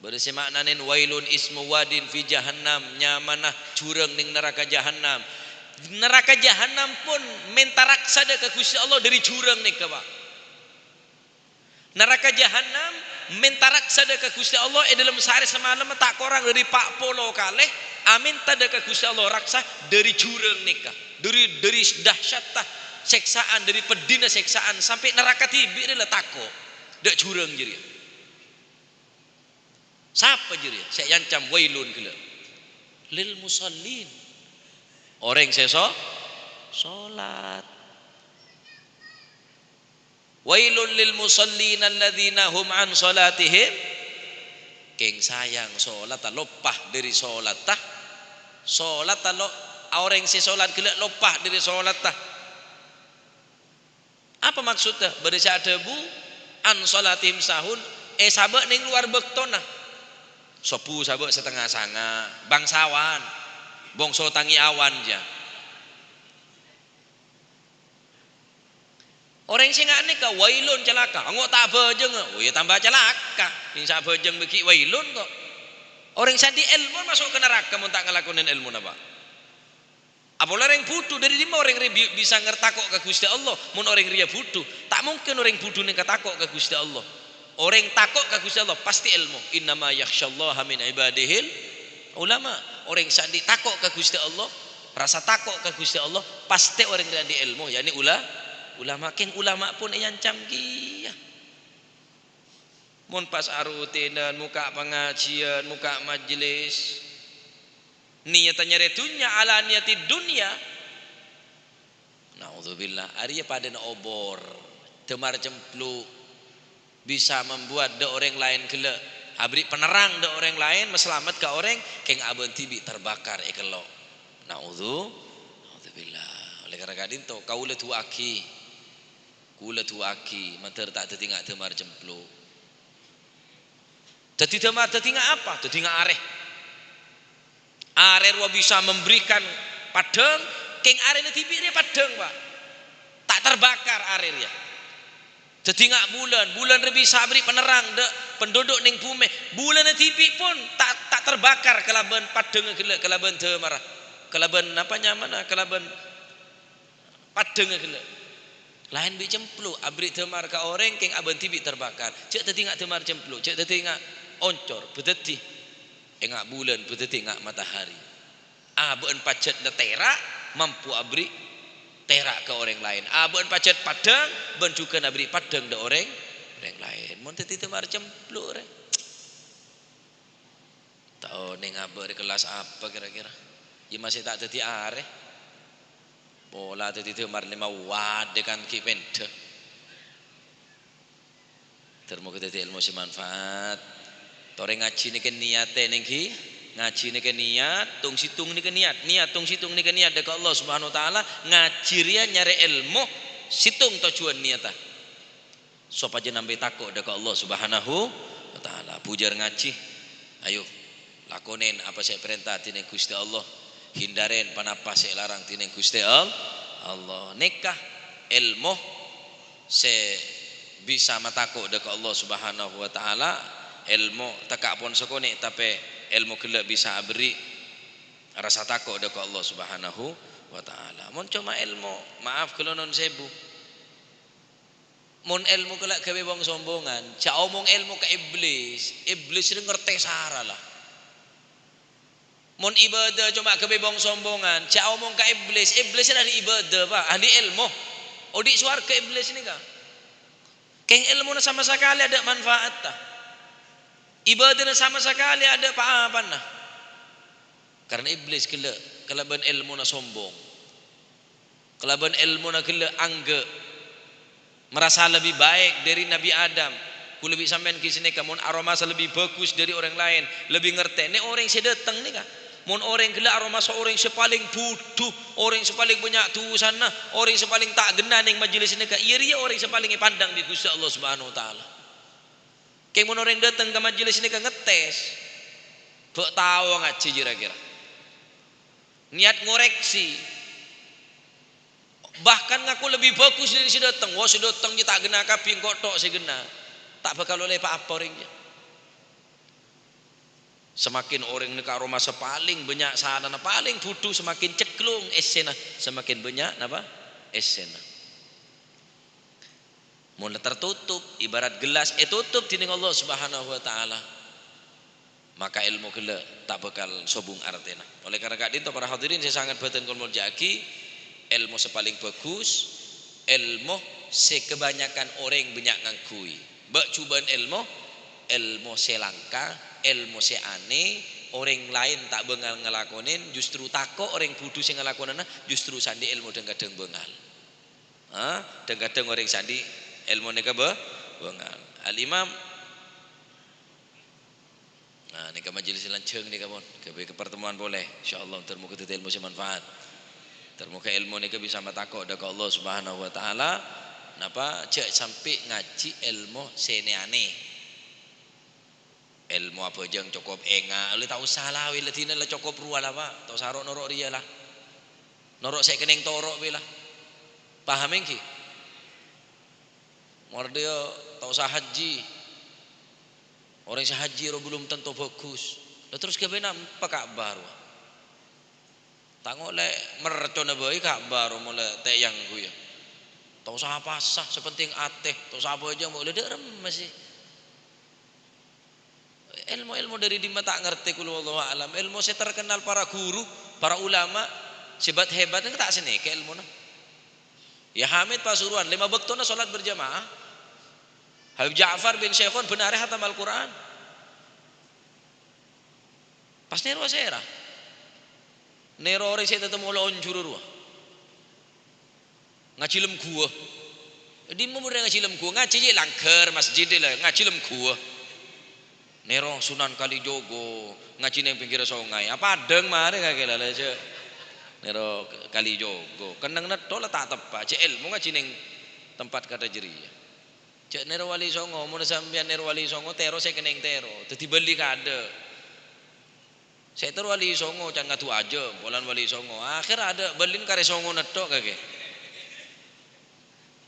Bâdâ sè ma'nanèn wailun ismu wadin fi jahannam, nyamana jurâng neng naraka jahannam. Naraka jahannam pon mènta raksa dâ' ka Ghustè Allah dâri jurâng nèka, Pa'. Naraka jahannam mènta raksa dâ' ka Ghustè Allah è dâlem saarè samalem ta' korang dâri pa' polo kalè, amènta dâ' ka Ghustè Allah raksa dâri jurâng nèka, dâri, dâri dahsyatta sèksaan, dâri peddhina sèksaan, sampè' naraka dhibi' rè la tako' dâ' jurâng jârèya. Sapa jârèya sè èancam wailun ghellâ'? Lil musallin. Orèng sè so-, solat. Wailul lil musallin alladzina hum an salatihim. Kèng sayang, solatta loppa dâri solatta. Solatta lo-, orèng sè solat ghellâ' loppa dâri solatta. Apa maksodda? Bâdâ sè adhâbu, "An shalatihim sahun," èsabâ' neng lowar bâktona. Sobbhu sabâ' satengnga sanga', bangsawan, bongso tangi awan, jâ. Orèng sè nga' nèka, wailun, calaka, engo' ta' abhâjângnga, oh, iyâ tamba calaka, sè abhâjâng bâgi' wailun, kok. Orèng sè andi' èlmo maso' ka naraka mon ta' ngalakonè èlmona, Pa'. Apolè orèng budhu, dâri dimma orèng rè bi-, bisa nger-, tako' ka Ghustè Allah, mon orèng rèya budhu? Ta' mongkèn orèng budhu nèka tako' ka Ghustè Allah. Orèng tako' ka Ghustè Allah pastè èlmo. "Innama yakhsyallaha min ibadihil ulama." Orèng sè andi' tako' ka Ghustè Allah, rasa tako' ka Ghustè Allah, pastè orèng rè andi' èlmo, ya'ni ula-, ulama. Kèng ulama pon èancam kèya. Mon pas arotènan, mokka' pangajiyân, mokka' majlis, niyatta nyarè dhunnya, ala niyatid dunya, naudzubillah, arèya padâna obor, dâmar cemplu', bisa membuat dâ' orèng laèn ghellâ', aberri' penerrang dâ' orèng laèn, maslamet ka orèng, kèng abâ'na dhibi' terbakar è kello'. Naudzu-, naudzubillah. Oleh karena ka'dinto, kaulâ du'aaghi. Kaulâ du'aaghi, mandhâr ta' dhâddhi nga' dâmar cemplu'. Dhâddhi dâmar, dhâddhi nga' apa? Dhâddhi nga' arè. Arè rowa bisa memberikan paddhâng, kèng arèna dhibi' rèya paddhâng, Pa'. Ta' terbakar arè rèya. Dhâddhi nga' bulân, bulân rè bisa aberri' penerrang dâ' penduduk neng bhumè. Bulânna dhibi' pon ta', ta' terbakar kalabân paddhângnga ghellâ', kalabân dâmarra. Kalabân napa nyamana? Kalabân paddhângnga ghellâ'. Laèn bi' cemplu', aberri' dâmar ka orèng, kèng abâ'na dhibi' terbakar. Jhâ' dhâddhi nga' dâmar cemplu', jhâ' dhâddhi nga' oncor, bâdâddhi enga' bulân, bâdâddhi enga' matahari. Abâ'na pajhât la tèra', mampo aberri' tèra' ka orèng laèn. Abâ'na pajhât paddhâng, bân jhughân aberri' paddhâng dâ' orèng, orèng laèn. Mon dhâddhi dâmar cemplu', rè. Ta' onèng abâ' rè kellas apa kira-kira? Iyâ masè ta' dhâddhi arè. Pola dhâddhi dâmar lèma' wadde kan ghi' pendhâ. Ter moghâ dhâddhi èlmo sè manfaat. Torè ngajhi nèka niyatè nèng ghi. Ngajhi nèka niyat, tong-sèttong nèka niyat. Niyat, tong-sèttong nèka niyat dâ' ka Allah Subhanahu wa Ta'ala. Ngajhi rèya nyarè èlmo, sèttong tojjhuwân niyatta. Sopajâ nambâi tako' dâ' ka Allah Subhanahu wa Ta'ala. Bujâr ngajhi. Ayo, lakonè apa sè èparènta dhinèng Ghustè Allah. Hindarè ponapa sè èlarang dhinèng Ghustè Al-, Allah. Nèka èlmo sè bisa matako' dâ' ka Allah Subhanahu wa Ta'ala. Èlmo tekka' pon sakonè', tapè èlmo ghellâ' bisa aberri' rasa tako' dâ' ka Allah Subhanahu wa Ta'ala. Mon coma èlmo, maaf, ghâllu non sèbu. Mon èlmo ghellâ' ghâbây bhung-sombhungan, jhâ' omong èlmo ka Iblis, Iblis rè ngartè sara la. Mon ibâdâ coma ghâbây bhung-sombhungan, jhâ' omong ka Iblis, Iblis rè ahli ibâdâ, Pa', ahli èlmo. Odi' sowarghâ Iblis nèka. Kèng èlmona sama sakalè adâ' manfaatta. Ibâdâna sama sakalè adâ' pa-apana. Karna Iblis ghellâ' kalabân èlmona sombong. Kalabân èlmona ghellâ' anggâ', marasa lebbi baik dâri Nabbhi Adam. Kaulâ bi' sampèyan ghi' sanèka, mon aromasa lebbi bhâghus dâri orèng laèn, lebbi ngartè, nè orèng sè dâteng nèka. Mon orèng ghellâ' aromasa orèng sè palèng budhu, orèng sè palèng bânnya' dhusana, orèng sè palèng ta' ghenna neng majlis nèka, iyâ rèya orèng sè palèng èpandang bi' Ghustè Allah Subhanahu wa Ta'ala. Kèng mon orèng dâteng ka majelis nèka ngetes, bâ' tao ngajhi kira-kira. Niat ngoreksi. Bahkan ngaku lebih bagus dâri sè dâteng. Wah, sè dâteng jiyâ ta' ghenna kabbhi, engko' tok sè ghenna. Ta' bhâkal ollè pa-apa orèng jiyâ. Semakin orèng nèka aromasa palèng bânnya' sanana, palèng budhu, semakin cèglung essèna, semakin bânnya' napa? Essèna. Mon la tertutup, ibarat gelas ètutup dhinèng Allah Subhanahu wa Ta'ala, maka èlmo ghellâ' ta' bhâkal sobung artèna. Oleh karena ka'dhinto, para hadirin sè sanget bhâdhân kaulâ molja'aghi, èlmo sè palèng bhâgus, èlmo sè kabânnya'an orèng bânnya' ngangghuy. Bâ' jhubâ'ân èlmo, èlmo sè langka, èlmo sè anè, orèng laèn ta' bângal ngalakonè, justru tako' orèng budhu sè ngalakonana, justru sandhi' èlmo dhâng-kadhâng bângal. Ha? Dhâng-kadhâng orèng sandhi' èlmo nèka bâ-, bângal. Al-Imam, nah, nèka majelis lanjhâng nèka, pon. Ghâbây ka pertemuan polè. Insyaallah, moghâ dhâddhi èlmo sè manfaat. Moghâ èlmo nèka bisa matako' dâ' ka Allah Subhanahu wa Ta'ala. Napa? Jhâ' sampè' ngajhi èlmo sè nè-anè. Èlmo abhâjâng cokop enga', ollè ta' osa la, wèladina la cokop rowa la, Pa'. Ta' osa ro'-noro' rèya la. Noro' sè kennèng toro' bi' la. Paham ènggi? Mardhâ ta' osa hajji. Orèng sè hajji ro belum tentu bhâgus. La terros ghâbây napa Ka'bah rowa? Ta' ngolè mercona bhâi Ka'bah ro molaè tèyang ghuya. Ta' osa apasa, sè penting atè, ta' osa abhâjâng, molaè dâ' remma sè. Èlmo-èlmo dâri dimma ta' ngartè, qul huwallahu a'lam. Èlmo sè terkenal para guru, para ulama, sè bât-hebat, nèka ta' sanèka èlmona. Ya Hamid Pasuruan, lèma bâktona sholat berjamaah. Habib Ja'far bin Syaikhon bân arè hatam Al-Qur'an. Pas nèro sèra. Nèro orèng sè tatemmo la onjhur rowa. Ngajhi lem ghuwâ. Dimma mon rèng ngajhi lem ghuwâ? Ngajhi è langghâr masjid la, ngajhi lem ghuwâ. Nèro Sunan Kalijogo, ngajhi neng pèngghirra songay. Apa dhâng marè kakè la, la, jhâ'. Nèro Kalijogo. Kennengnga tho la ta' teppa', jhâ' èlmo ngajhi neng tempat kadhâ' jârèya. Jhâ' nèro Wali Songo, mon sampèyan nèro Wali Songo, tèro sè kennèng tèro. Dhâddhi bâli kaadâ'. Sè ètoro Wali Songo can ngadu ajâm, polana Wali Songo. Akhèr adâ' bâlina karè Songona tho kakè.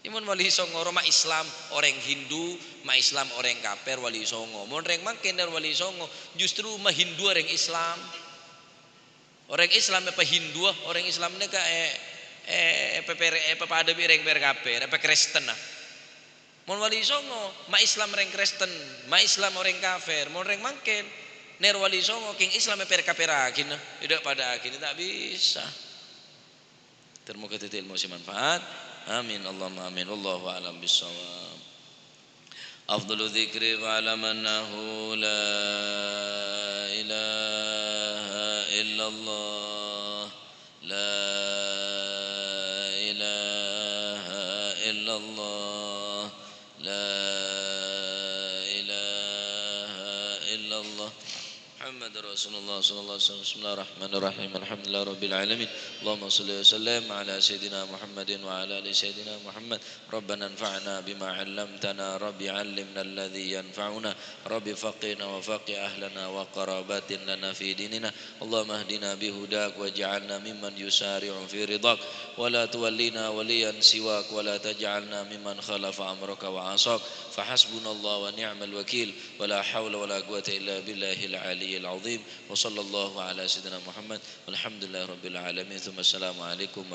È mon Wali Songo ro ma' Islam orèng Hindu, ma' Islam orèng kafir Wali Songo. Mon rèng mangkèn nèro Wali Songo, justru ma' Hindu orèng Islam. Orèng Islam èpahinduwâ, orèng Islam nèka è, è, èpapèrè, èpapadâ bi' rèng pèr kafir, èpakristèna. Mon Wali Songo, ma' Islam rèng Kristen, ma' Islam orèng kafir. Mon rèng mangkèn, nèro Wali Songo, kèng Islam èpèr-kapèrraghina, èdhâ' padhâ'aghina, ta' bisa. Ter moghâ dhâddhi èlmo sè manfaat. Amin, Allahumma amin. Wallahu a'lam bissawab. Afdalu dzikri fa'lam annahu la ilaha illallah. La ilaha illallah. La ilaha illallah. Muhammadur Rasulullah sallallahu alaihi wasallam. Bismillahirrahmanirrahim. Alhamdulillahirabbil alamin. Allahumma shalli wa sallim ala sayyidina Muhammadin wa ala ali sayyidina Muhammad. Rabbana anfa'na bima 'allamtana, Rabbi 'allimna alladzi yanfa'una, Rabbi faqqihna wa faqqih ahlana wa qarabatin lana fi dinina. Allahumma ihdina bi hudak waj'alna mimman yusari'u fi ridhak, wa la tuwallina waliyan siwak, wa la taj'alna mimman khalafa amraka wa 'asak. Fa hasbunallahu wa ni'mal wakil, wa la haula wa la quwwata illa billahil aliyyil azim. Wa sallallahu ala sayyidina Muhammad, walhamdulillahi rabbil alamin, tsumma assalamu alaikum